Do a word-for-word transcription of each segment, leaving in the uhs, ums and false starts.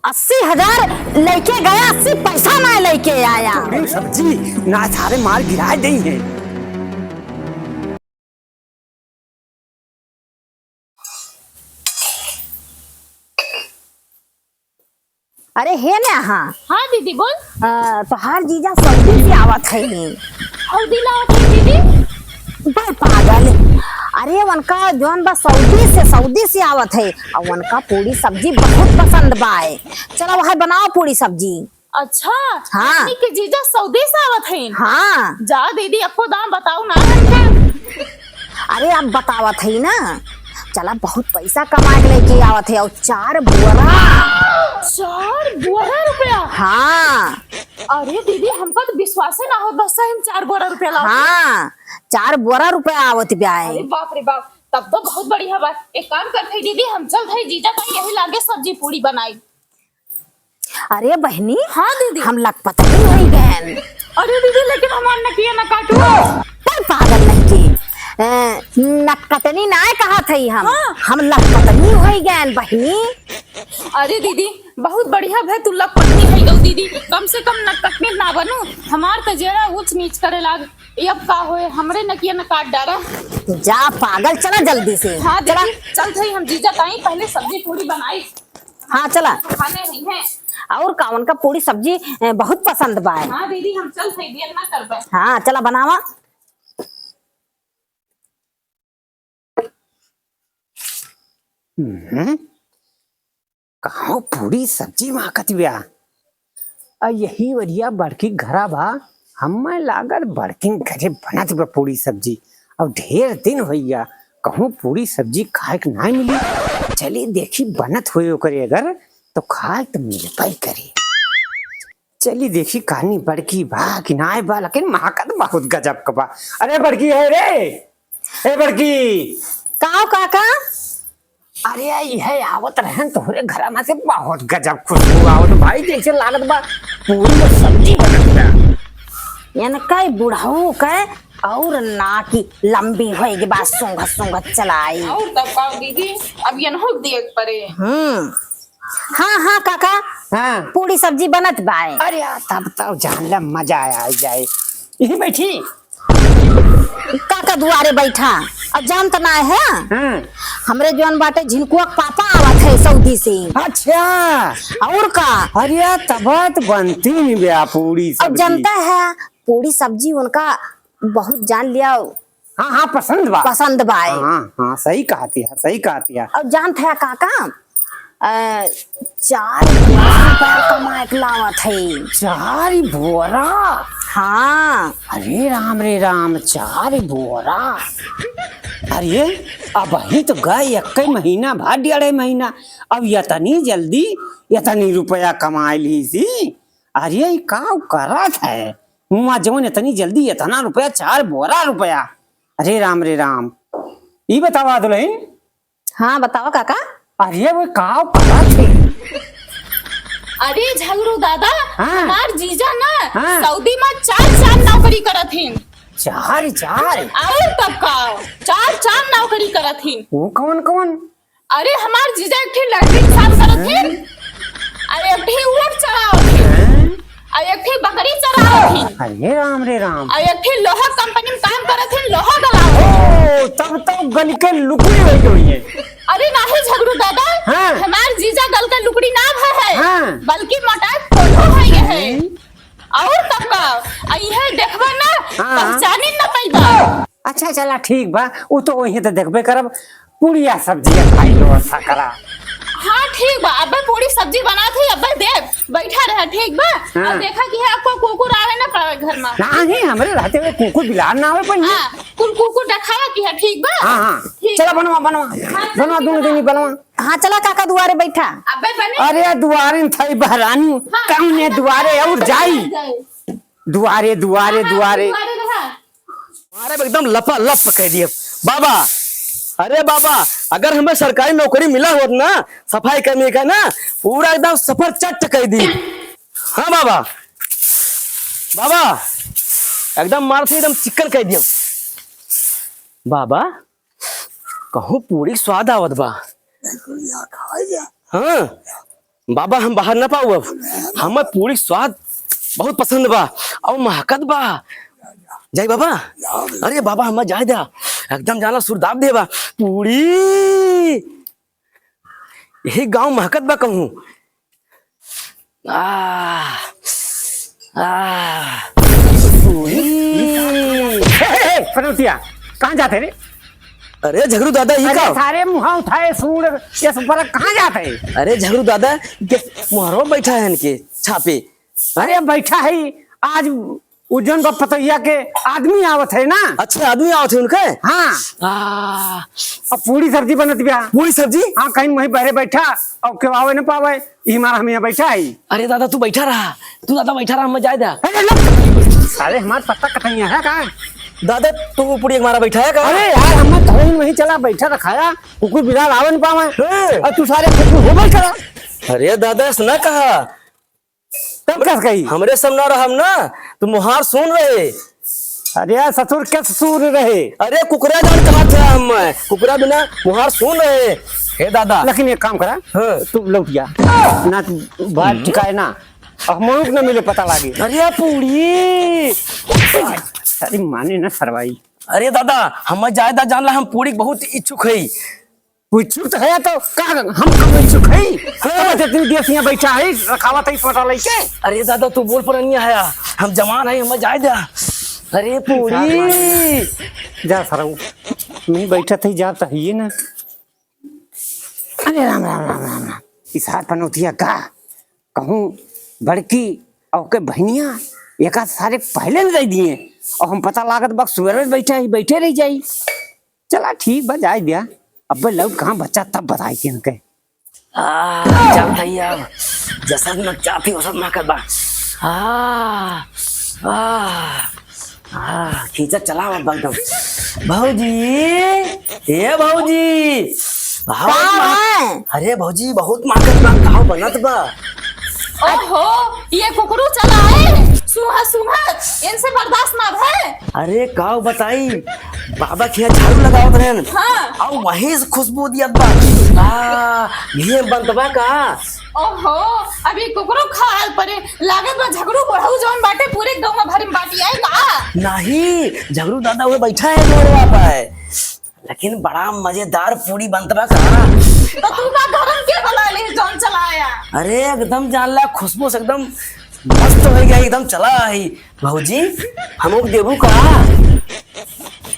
अस्सी हजार लेके गया, अस्सी पैसा ना लेके आया। पूरी सब्जी ना, सारे मार गिराए देई है। अरे हे नेहा। हाँ दीदी, बोल। अ, तोहार जीजा सऊदी से आवत है। सऊदी लावत है दीदी? बे पागल, अरे उनका जौन बा सऊदी से, सऊदी से आवत है, और उनका पूड़ी सब्जी बहुत पसंद बा। चला वह बनाओ पूड़ी सब्जी। अच्छा, हाँ। हमनी के जीजा सऊदी से आवत हईन? हाँ। जा दीदी, अक्को दाम बताओ ना हमका। अरे अब बतावत हई ना, चला बहुत पैसा कमा के लेके आवत है, और चार बोरा। चार बोरा रुपया? हाँ। अरे दीदी, हमका तो विश्वासे ना होत बा, सही में चार बोरा रुपया लावत। हाँ, चार बोरा रुपया आवत बा। अरे बाप रे बाप, तब तो बहुत बढ़िया बात। एक काम करत हई दीदी, हम चलत हई जीजा ताई यही लागे सब्जी पूड़ी बनाई। अरे बहिनी, हाँ दीदी। हम लखपतनी होई गएन। अरे दीदी, लेकिन हमार नकिया न काटू। पर पागल नहीं की। ए, नककतनी नाय कहत हई हम। हाँ। हम लखपतनी होई गएन बहिनी। अरे दीदी, बहुत बढ़िया भए तू लखपतनी होई गऊ दीदी। कम से कम नककतनी ना बनू। हमार त जेरा ऊंच नीच करे लाग। ये अब का होए, हमरे नकिया न काट डारा। जा पागल, चला जल्दी से। हाँ चला। दीदी, चलत हई हम जीजा ताई, पहले सब्जी पूड़ी बनाई। हाँ, चला। खाने नहीं है। और का, उनका पूड़ी सब्जी, ए, बहुत पसंद बा। हाँ दीदी, हम चलत हई, देर ना करबे। हाँ, चला बनावा। हम्म, कहाँ पूड़ी सब्जी महकत बा? आ यही वरिया बड़की घरा बा, हम्मे लागल बड़किन घरे बनत बा पूड़ी सब्जी। अब ढेर दिन होइगा, कहूँ पूड़ी सब्जी खाए के नाय मिली। चली देखी बनत होई ओकरे अगर, तो खाए तो मिलबे करे। चली देखी कहानी बड़की बा कि नाय बा, लेकिन महकत बहुत गजब क बा। अरे बड़की है रे, ए बड़की। काओ काका? अरे, इहे आवत रहन तोहरे घरा में से बहुत गजब खुशबू आवत भाई, जैसे लागत बा पूरी में सब्जी बनत बा। इनका बुढ़ऊ के और नाकी लंबी होई के बाद सूंघत सूंघत चलाई। और तब का दीदी, अब इनहू देख परे। हम्म। हाँ, हाँ, काका। हाँ। पूड़ी सब्जी बनत बाय। अरे, आ, तब तो जान ले, मजा आ जाए। यहीं बैठी। काका दुआरे बैठा। अब जान त ना है? हाँ। हमरे जौन बाटे झिनकुआ के पापा आवत है सऊदी से। अच्छा। और का? अरे, तब तो बनती नहीं बे पूड़ी अब सब्जी। जनता है, पूड़ी सब्जी उनका बहुत जान लिया। हाँ, हाँ, पसंद बा। पसंद बा। हाँ, हाँ, सही कहत है, सही कहत है। और जानत है काका, अ, चार बोरा रुपया कमाए के लावत है। चार बोरा? हाँ। अरे राम रे राम, चार बोरा। अरे, अबहीं तो गए एक महीना भा डेढ़ महीना, अब इतनी जल्दी इतनी रुपया कमाए लीसी। अरे, ई का करत है? हुआँ जौन इतनी जल्दी इतना रुपया, चार बोरा रुपया। अरे राम रे राम। ई बतावा दुल्हन। हाँ, बतावा काका। अरे, वो का करत है? अरे झगड़ू दादा, हाँ। हमार जीजा ना हाँ। सऊदी में चार चार नौकरी करत हिन। चार चार? और तब का, चार चार नौकरी करत हिन। वो कौन कौन? अरे, हमार जीजा एक ठे लैट्रिन साफ करत हिन, हैं? अरे, एक ठे ऊंट चरावत हिन, हैं? अरे, एक ठे बकरी चरावत हिन। अरे राम रे राम। अरे, एक ठे लोहा कंपनी में काम करत हिन, लोहा गलावत हिन। ओ, तब तो गल के लुकड़ी होई गई है। अरे, नाही झगड़ू दादा, हाँ। हमार जीजा गल के लुकड़ी ना भय है, हाँ। बल्कि मोटा कोल्हू होई है। हैं? और तब का? आ इहे देखबा ना, हाँ। पहचाने न पइबा। अच्छा, चला, ठीक बा, उ तो वहीं तो देखबे करब। पूड़िया सब्जी खाई व्यवस्था करा। हाँ, ठीक बा, अबे पूड़ी सब्जी बनात ही, अबे देब, बैठा रह, ठीक बा? हाँ। और देखा कि है, आपको कुकुर आवे ना पावे घर में। नहीं, हमरे रहते हुए कुकुर बिलार ना आवे पाई। हाँ, कुल कुकुर देखावा कि है, ठीक बा? हाँ, हाँ। ठीक। चला, बनवा, बनवा। हाँ, बनवा, ठीक दोनों बा। जनी बनवा। हाँ, चला काका दुआरे बैठा। अबे बने। अरे दुआरे न थई बहरानी, हाँ, कौने हाँ, दुआरे हाँ, और हाँ, जाई? हाँ, जाई। दुआरे, दुआरे, हाँ, हाँ, दुआरे। दुआरे रहा। अरे एकदम लपा लप कह दिए बाबा। अरे बाबा, अगर हमें सरकारी नौकरी मिला होत ना, सफाई कर्मी का ना, पूरा एकदम सफर चट कह दी। हाँ बाबा, बाबा, एकदम मार से एकदम चिकन कह दिए बाबा। कहूँ पूरी स्वाद आवत बा। हाँ। बाबा, हम बाहर ना पाऊ अब। हमें पूरी स्वाद बहुत पसंद बा और महकत बा। जाई बाबा? अरे बाबा, हमें जाए द्या, एकदम जाना सुरदाब देबा। पूरी यही गांव महकत बा कहूँ। आ, आ, पूरी। ए, ए, ए, पनौतिया, कहाँ जाते रे? अरे झगरू दादा, ई अरे का? सारे मुहा उठाए सूंड़, ये सुपर कहाँ जात है? अरे झगरू दादा, के मुहरवा बैठा है इनके छापे। अरे बैठा है, आज उज्जैन का पतैया के आदमी आवत है ना। अच्छा, आदमी आवत है उनके? हाँ। आ। अब पूरी सब्जी बनत बिया। पूरी सब्जी? हाँ, कहीं वहीं बहरे बैठा और केहू आवे न पावे। ई हमारा हम यहाँ बैठा है। अरे दादा, तू बैठा रहा, तू दादा बैठा रहा, हमें जाए द्या। अरे लो, सारे हमार पत्ता कटैया है का? दादा, तू पूरी हमारा बैठा है का? अरे यार, हम तो वहीं चला बैठा रखाया, कुकुर बिलार आवे न पावे। हैं? और तू सारे कुकुर हो बैठा रहा। अरे दादा, ऐसा ना कहा। तब कस कही? हमरे सब ना रहम ना, तू मुहार सुन रहे। अरे यार, ससुर के ससुर रहे। अरे कुकुरा जान कहा था हम, कुकुरा बिना मुहार सुन रहे। हे दादा। लेकिन एक काम करा, हाँ। तू लौट जा। ना तू बात ठिकाए ना, अब मनुख न मिले पता लागे। अरे पूरी। अरे माने ना सरवाई। अरे दादा, हम जाए दा जान ला, हम पूरी बहुत इच्छुक है। इच्छुक तो है तो का हम कब इच्छुक है? हाँ। तो इतनी देर से यहाँ बैठा है, रखावा था इस पटा लेके। अरे दादा, तू बोल पर नहीं आया, हम जवान है, हम जाए द्या। अरे पूरी। जा सरऊ, नहीं बैठा था, जा तो है ना। अरे राम, राम, राम, राम, राम। इस हाथ पनौतिया का कहूँ बड़की और के बहनिया एका सारे पहले न दे दिए और हम पता लागत बा सुबह में बैठा ही, बैठे रह जाई। चला ठीक बा, जाए दिया। अब लौट कहाँ बच्चा तब बताई थी उनके। आ, चल भैया, जसत में चापी, वसत में कर बा। आ, आ, आ, खींचा चला बा एकदम। भौजी, ए भौजी, बहुत का मा-, है? अरे भौजी, बहुत माकत बा, का बनत बा? ओहो, ये कुकरू चला है, सूंघत सूंघत, इनसे बर्दाश्त ना भय। अरे का बताई, बाबा के यहाँ झाड़ू लगावत रहन। हाँ। और वहीं से खुशबू दियत बा। आ, ये बनत बा का? ओहो, अभी कुकरू खाल परे, लागत बा झगड़ू बुढ़ऊ जौन बाटे पूरे गाँव भर में बाटी आए का? नहीं, झगड़ू दादा वो बैठा है दुआरवा पे। लेकिन बड़ा मजेदार पूरी बनत बा का। तो तू का गरम के बना ले जौन चलाया? अरे एकदम जान ला खुशबू से एकदम मस्त हो गया, एकदम चला है। भौजी, हमको देबू का?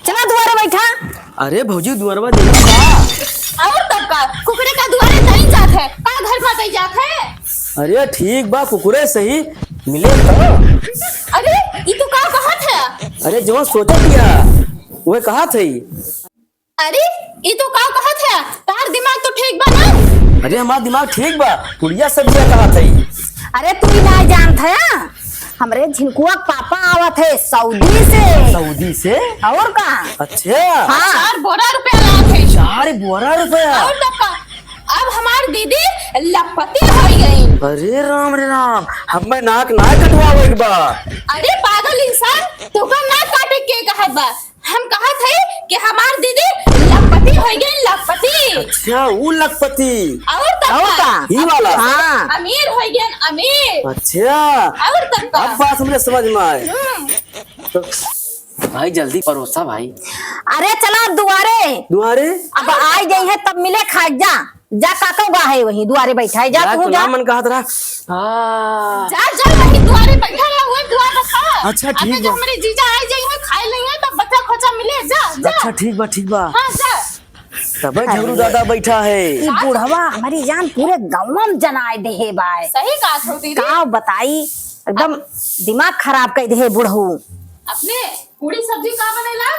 चला दुआरे बैठा। अरे भौजी, दुआरवा देबू का? और तब का, कुकरे का दुआरे नहीं जात है, का घर में नहीं जात है? अरे ठीक बा, कुकुरे सही मिले तो। अरे, ई तू का कहत है? अरे जवन सोचत हिया, वह कहत है। अरे, ई तू का कहत है? तार दिमाग तो ठीक बा ना? अरे हमार दिमाग ठीक बा, पुड़िया सब्जिया कहत है। अरे तू ही ना जानत है, हमरे झिनकुआ के पापा आवत है सऊदी से। सऊदी से? और का? अच्छा। हाँ। चार बोरा रुपया लात है। चार बोरा रुपया? और तब का? अब हमार दीदी लखपति होइ गई। अरे राम रे राम, हमें नाक ना कटवावे के बा। अरे पागल इंसान, तोका नाक काटे के कहत बा? हम कहत है कि हमार दीदी लखपति होइ गई, लखपति। अच्छा, ऊ लखपति। और तब और का? का? ई वाला? हाँ। अमीर होइ गई, अमीर। अच्छा। और तब का? अब बात हमरे समझ में आए। हम्म। तो भाई जल्दी परोसा भाई। अरे चला दुआरे। दुआरे? अब आई गई है तब मिले खाए जा। जा काका गा है वहीं दुआरे बैठा है, जा जा, तू तू जा। ना मन कहत रहा। हाँ। जा, जा, वहीं दुआरे बैठा रहा, वही दुआर रखा। अच्छा, अब ठीक जो बा। हमरे जीजा आ जाइए, खाए लेंगे, तब बच्चा खोचा मिले, जा, जा। अच्छा, ठीक बा, ठीक बा। हाँ, जा। तबे अरे। झगड़ू दादा बैठा है। ई बुढ़वा हमारी जान पूरे गाँव में जनाए देहे बाय। सही बात हो दीदी। का बताई, एकदम दिमाग खराब कर देहे बुढ़ऊ। अपने पूरी सब्जी का बनेला?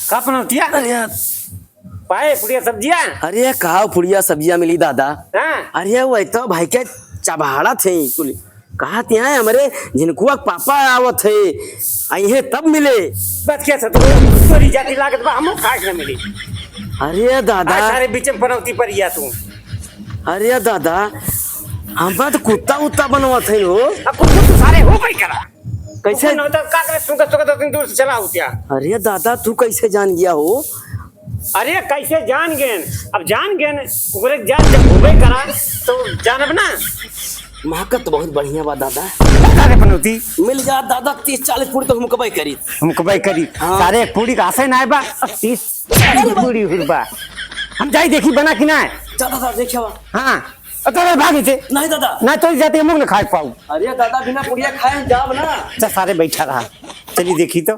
का पनौतिया? अरे यार। पाए पुड़िया सब्जिया? अरे का पुड़िया सब्जिया मिली दादा? हाँ। अरे वही तो भाई के चबहाड़ा थे कुल। कहा तिया हमरे झिनकुआ के पापा आवत है, आई है तब मिले। बस क्या सतुआ, तोरी जाति लागत बा, हमो खास न मिली। अरे दादा। आ सारे बीच में पनौती पर या तू। अरे दादा, हम तो कुत्ता उत्ता बनवत है हो। अब कुत्ता तो सारे हो गई करा। कैसे? ऊपर न होता, का करे, सूंघत, सूंघत, दो तीन दूर से चला होतिया। अरे दादा, तू कैसे जान गया हो? अरे, कैसे जान गेन? अब जान गेन, कुकुरे के जात जब होबे करा, तो जानब ना। महकत बहुत बढ़िया बा दादा। बता दे पनौती। मिल जा दादा, तीस चालीस पूरी तो हुमकबे करी। हुमकबे करी। हाँ। सारे एक पूरी का आसे ना बा, अब तीस चालीस पूरी हुरबा। हम जाई देखी बना कि ना। चल दादा, देखिए बा। हाँ। अरे भाग इसे। नहीं दादा। ना तो जाते हम लोग ना खाए पाऊ। अरे दादा, बिना पुड़िया खाए हम जाब ना। अच्छा, सारे बैठा रहा। चली देखी तो।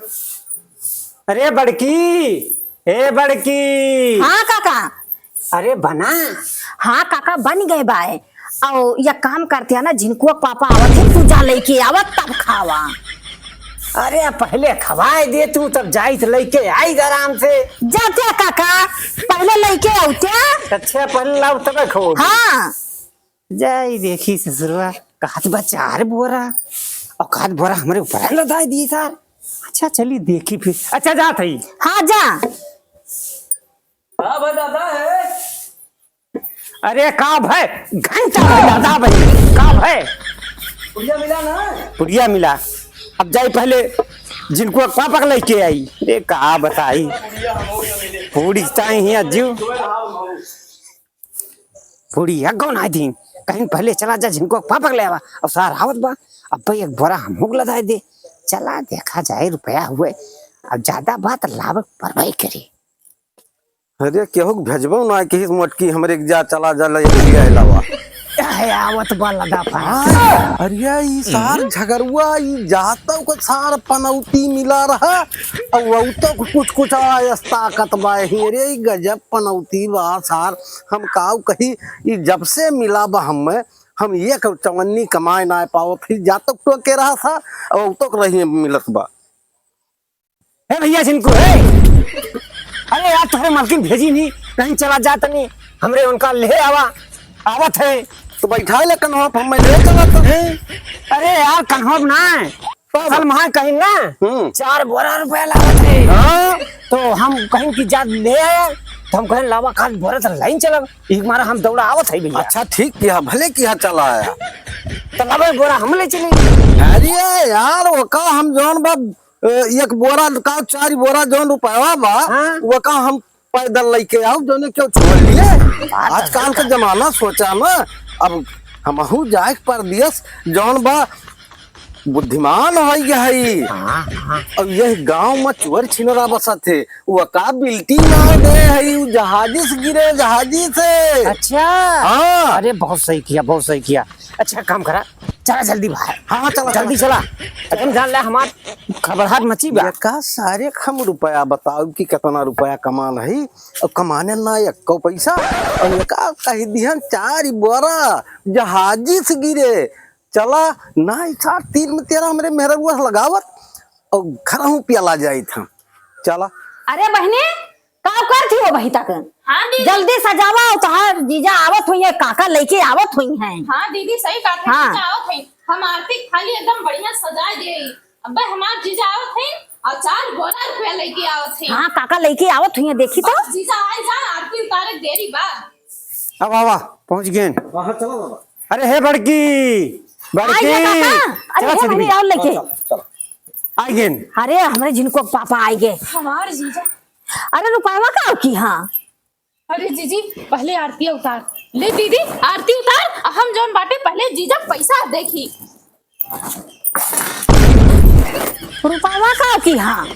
अरे बड़की, ए बड़की। हाँ काका। अरे बना। हाँ काका, बन गए बाय। औ या काम करतिया ना, झिनकुआ के पापा आवत है, तू जा लइके आवत तब खावा। अरे पहले खवाए दे तू, तब जाइत लइके आई आराम से। जाते काका, पहले लइके आउते। अच्छा, पहले लाओ तब खाओ। हाँ। जाई देखी ससुरवा, कहत बा चार बोरा, औ कहत बोरा हमरे ऊपर लदाई दी सार। अच्छा चली देखी फिर। अच्छा जात हई। हाँ जा। का भय दादा है? अरे का भय, घंटा भय दादा भय, का भय? पुड़िया मिला ना? पुड़िया मिला। अब जाई पहले झिनकुआ के पापा के लइके आई। अरे का बताई, पूरी ताई ही अज्जू। पूरी एक गौन आए दिन, कहीं पहले चला जा, झिनकुआ के पापा के ले आवा। और सार आवत बा, अब भाई एक बोरा हमहू के लदाई दे। चला देखा जाए, रुपया हुए, अब ज्यादा बात लाभ परवाही करे। अरे केहू के भेजबो ना, कहिस मोटकी हमरे के जा, चला जा, ले लिया अलावा। है आवत बा लदा पा। हाँ, अरे ई सार झगरुआ, ई जातो को सार पनौती मिला रहा, और वो तो कुछ कुछ आयस ताकत बा ही। अरे ई गजब पनौती बा सार, हम काऊ कही, ई जब से मिला बा हमें, हम एक चवन्नी कमाए ना पावत ही, जातो टोके रहा था, और तो रही मिलत बा। ए भैया झिनकू, ए! अरे यार, तोहरे मलकिन भेजी नहीं, कहीं चला जा तनी, हमरे उनका ले आवा, आवत है। तो बैठा ले कन्हवा पर, मैं ले चला तो। ए, अरे यार, कन्हवा ना है। कब? कल महा कहीं ना, हम्म। चार बोरा रुपया लावत है। हाँ? तो हम कहीं की जात ले आया, तो हम कहें लावा खाद बोरा तो लाइन चलब, एक मारा हम दौड़ा आवत है भैया। अच्छा, ठीक किया, भले किया चला आया। तो लावे बोरा हम ले चली। अरे यार, वो का हम जौन बा ए, एक बोरा का चार बोरा जौन रुपया बा, हाँ। वो का हम पैदल लइके आऊ, जौने क्यों छोड़ लिए? बात आजकल का जमाना सोचा ना, अब हमहू जाए के परदेस, जौन बा बुद्धिमान होइ गया है। हाँ, हाँ। अब यह गांव में चोर छिनरा बसत है, वो का बिल्टी ना दे है, वो जहाजी से गिरे, जहाजी से। अच्छा। हाँ। अरे बहुत सही किया, बहुत सही किया। अच्छा काम करा, चला जल्दी बाहर। हाँ, हाँ, चला, जल्दी चला। चला। एकदम जान ले हमार खबरहाट मची बा। ये का सारे हम रुपया बताऊ कि कितना रुपया कमान है, और कमाने ना एको पैसा, और ये का कह दिहन चार बोरा जहाजी से गिरे। चला ना, ई सार तीन में तेरह हमरे मेहररुआ से लगावत, और घर हूँ पियला जाइत हम। चला। अरे बहिनी, का करत ही हो बही तक? हाँ दीदी। जल्दी सजावा, और तोहार जीजा आवत हुई है, काका लइके आवत हुई हैं। हाँ दीदी, सही कहत है, हाँ। जीजा आवत है। हम आरती खाली एकदम बढ़िया सजाए दे। अबे हमार जीजा आवत है और चार बोरा रुपया लइके आवत है। हाँ, काका लइके आवत हुई हैं, देखी तो। बस जीजा आए जा, आरती उतारे देरी बा। अब आवा, पहुँच गए। हाँ, हाँ, चलो बाबा। अरे हे बड़की, बड़की। आइए काका। अरे चला हे चली मम्मी, भी। आओ लेके। चलो, चलो। आइ गए। अरे हमरे झिनकू के पापा आइ गए। हमार जीजा। अरे रुपयवा का की हाँ? अरे जीजी, पहले आरती उतार। ले दीदी, आरती उतार, हम जौन बाटे पहले जीजा पैसा देखी। रुपयवा का की हाँ?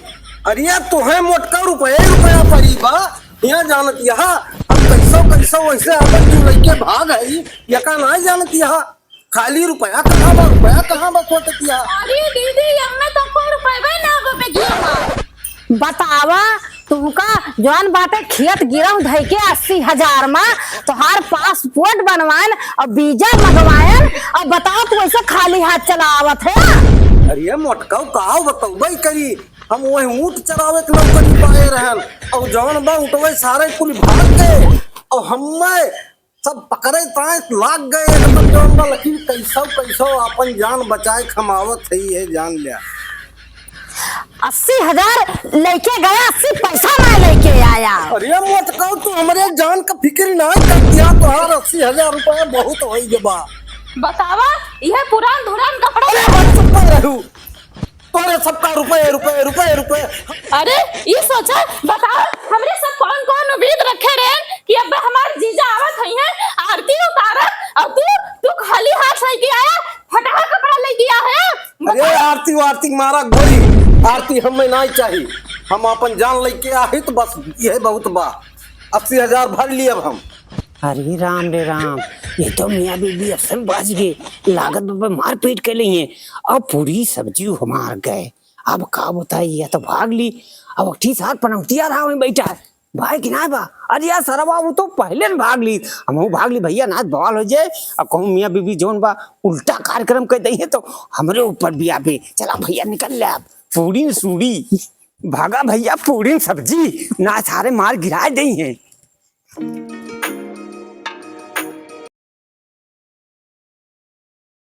अरे तोहे मोटका रुपया ही रुपया पड़ी बा, यहाँ जानत यहाँ, हम कैसो कैसो वैसे अपन तू लइके भाग आई, यका ना जानत यहाँ। खाली रुपया कहाँ बा, रुपया कहाँ बा सोचत यहाँ। अरे दीदी, एम्मे तो कोई रुपयवा ना बा बेगिया में। बतावा, तुमका जौन बाटे खेत गिरहूँ धइके अस्सी हजार मा, तोहार पासपोर्ट बनवाएन और वीजा मंगवाएन, और बताओ तू ऐसे खाली हाथ चला आवत है? अरे मोटकाऊ, का बतौबे करी, हम वही ऊँट चरावे के नौकरी पाए रहन, और जौन बा ऊँटवे सारे कुल भाग गए, और हम्मे सब पकड़े ताए लाग गए एकदम जौन बा, लेकिन कैसो कैसो अपन जान बचाए खमावत है, ये जान लिया। अस्सी हजार लेके गया, अस्सी पैसा ना लेके आया। अरे मोटकाऊ, तू हमरे जान का फिक्र ना कर दिया, तोहार अस्सी हजार रुपया बहुत होई गबा। बतावा, यह पुरान धुरान कपड़ा। अरे बस चुप रहू। तोरे सबका रुपए, रुपए, रुपए, रुपए। अरे, ई सोचा, बताओ, हमरे सब कौन कौन उम्मीद रखे रहे कि अब हमार जीजा आवत हइहैं, आरती उतारत, और तू, तू खाली हाथ लइके आया, फटहा कपड़ा लइके आया है। अरे, आरती वारती मारा गोली, आरती हमें नाहीं चाही, हम अपन जान लइके आही तो बस यह बहुत बा। अस्सी हजार भर लिए अब हम। अरे राम रे राम, ये तो मियाँ बीबी अफसन बाज गए, लागत बा मारपीट के लिए। अब पूरी सब्जी हमार गए, अब का बताई, या तो भाग ली। अब अठी साथ पनौतिया रहा वहीं बैठा है, भाई कि ना बा? अरे यार सरवा, वो तो पहले न भाग ली, हमहू भाग ली भइया, ना बवाल हो जाए। अब कहूँ मियाँ बीबी जौन बा उल्टा कार्यक्रम कर दइहैं तो हमरे ऊपर भी आपे। चला भइया निकल ले आप, पूड़ी न सूड़ी, भागा भइया पूड़ी न सब्जी, ना सारे मार गिराए दइहैं।